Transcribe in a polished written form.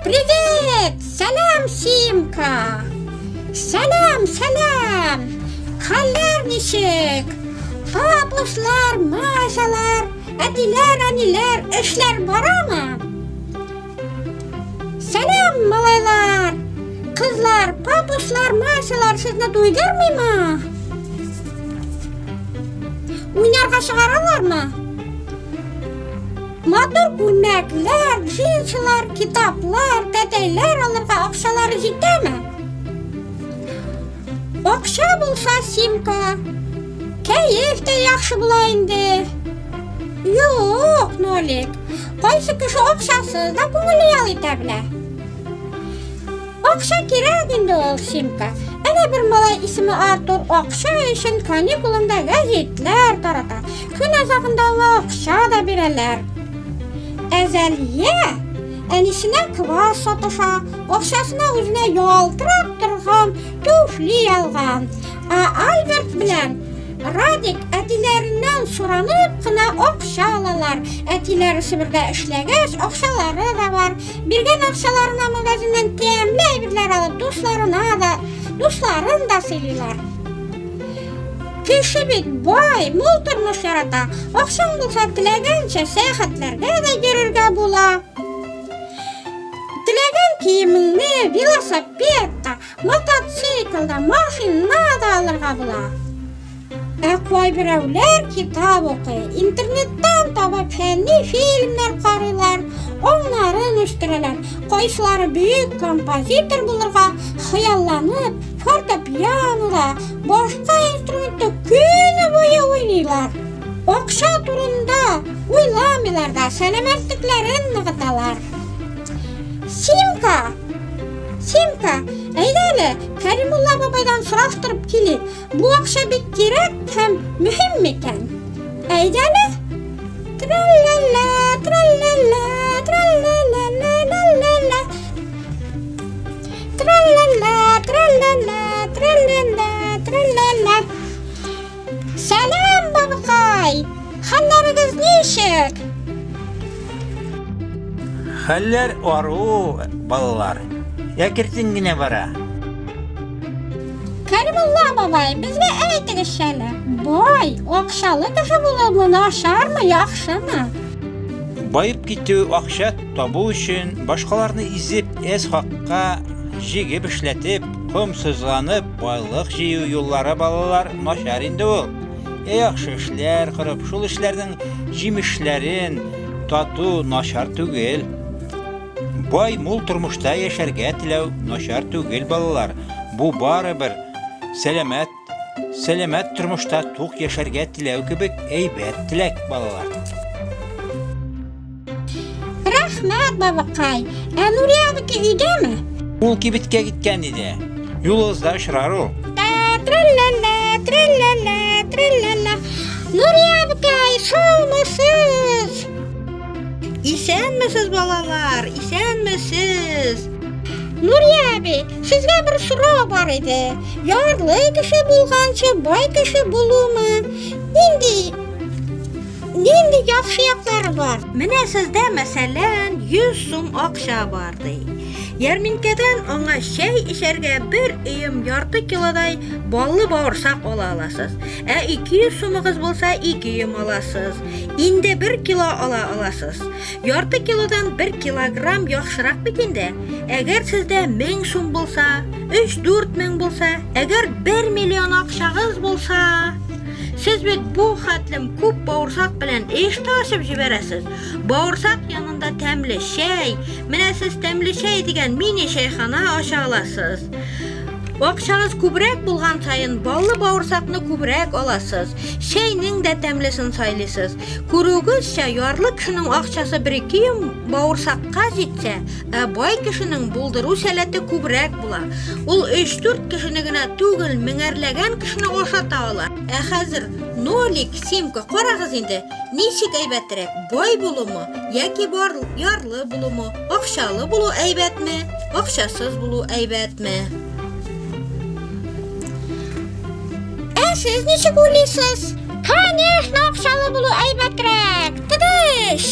Привет! Сәлам, Симка! Сәлам, сәлам! Хәлләр ничек? Папуслар, Машалар, әтиләр, әниләр, эшләр барамы? Сәлам, малайлар! Кызлар, папуслар, Машалар сезне туйдырмыймы? Уйнарга чыгаралармы? Матур күлмәкләр, джинсылар, китаплар, тәтәйләр алырга акчалары җитәме? Акча булса, Симка, кәеф тә яхшы була инде. Юк, Нолик, кайсы кеше акчасыз да күңеле ял итә белә. Акча кирәк инде ул, Симка. Әнә бер малай исеме Артур акча өчен каникулында гәзитләр тарата. Көн азагында аңа акча да бирәләр. Ә Зәлия әнисенә квас сатыша, акчасына үзенә ялтырап торган туфли алган. Ә Альберт белән Радик әтиләреннән соранып кына акча алалар. Әтиләре Себердә эшләгәч, акчалары да бар. Биргән акчаларына магазиннан тәмле әйберләр алып, дусларына да, дусларын да сыйлыйлар. Кеше бит бай, мул тормыш ярата. Акчаң булса, теләгәнчә сәяхәтләргә дә йөрергә була. Теләгән киемеңне велосипед та, мотоцикл да, машина да алырга була. Ә кайберәүләр китап укый, интернеттан табып фәнни фильмнар карыйлар, аңнарын үстерәләр. Кайсылары бөек композитор булырга хыялланып, фортепианода, башка инструментта көне буе уйныйлар. Акча турында уйламыйлар да, сәламәтлекләрен ныгыталар. Симка! Симка, әйдә әле, Кәримулла бабайдан сораштырып килик. Бу акча бик кирәк һәм мөһим микән? Әйдә әле. Тралла-ла, тралла-ла, тралла-ла-ла-ла-ла-ла. Тралла-ла, тралла-ла, тралла-ла, тралла-ла. Сәлам, бабакай! Хәлләрегез ничек? Хәлләр ару, балалар. Әкертен генә бара. Кәримулла бабай, безгә әйтегезче әле, бай, акчалы кеше булуы начармы, яхшымы? Баеп китү, акча табу өчен башкаларны изеп, әз хакка җигеп эшләтеп, комсызланып байлык җыю юллары балалар начар инде ул. Ә яхшы эшләр корып, шул эшләрнең җимешләрен тату начар түгел. Бай, мул тормышта яшәргә теләү начар түгел, балалар. Бу барыбер сәламәт, сәламәт тормышта тук яшәргә теләү кебек әйбәт теләк, балалар. Рәхмәт, бабакай. Ә Нури абыки өйдәме? Ул кибеткә киткән иде. Юлыгызда очрар ул. Тралла-ла, тралла-ла, тралла-ла. Нури абыкай, саумысыз? Исәнмесез, балалар, исәнмесез. Нури әби, сезгә бер сорау бар иде. Ярлы кеше булганчы, бай кеше булумы? Нинди Нинди яхшы яклары бар? Менә сездә, мәсәлән, 100 сум акча бар, ди. Ярминкәдән аңа чәй эчәргә бер өем ярты килодай баллы бавырсак ала аласыз. Ә 200 сумыгыз булса, ике өем аласыз. Инде бер кило ала аласыз. Ярты килодан бер килограмм яхшырак бит инде. Әгәр сездә 1000 сум булса, 3-4 мең булса, әгәр 1 миллион акчагыз булса, Сез бит бу хәтлем күп бавырсак белән эш тә ачып җибәрәсез. Бавырсак янында тәмле чәй, менә сез тәмле чәй дигән мини чәйхана ача аласыз. Акчагыз күбрәк булган саен баллы бавырсакны күбрәк аласыз, чәйнең дә тәмлесен сайлыйсыз. Күрүегезчә, ярлы кешенең акчасы бер-ике йом бавырсакка җитсә, ә бай кешенең булдыру сәләте күбрәк була. Ул өч-дүрт кешене генә түгел, меңәрләгән кешене ашата ала. Ә хәзер Нолик, Симка, карагыз инде, ничек әйбәтрәк, бай булумы яки бар, ярлы булумы, акчалы булу әйбәтме, акчасыз булу әйбәтме? Ә сез ничек уйлыйсыз? Конечно, акчалы булу әйбәтрәк. Тыдыш!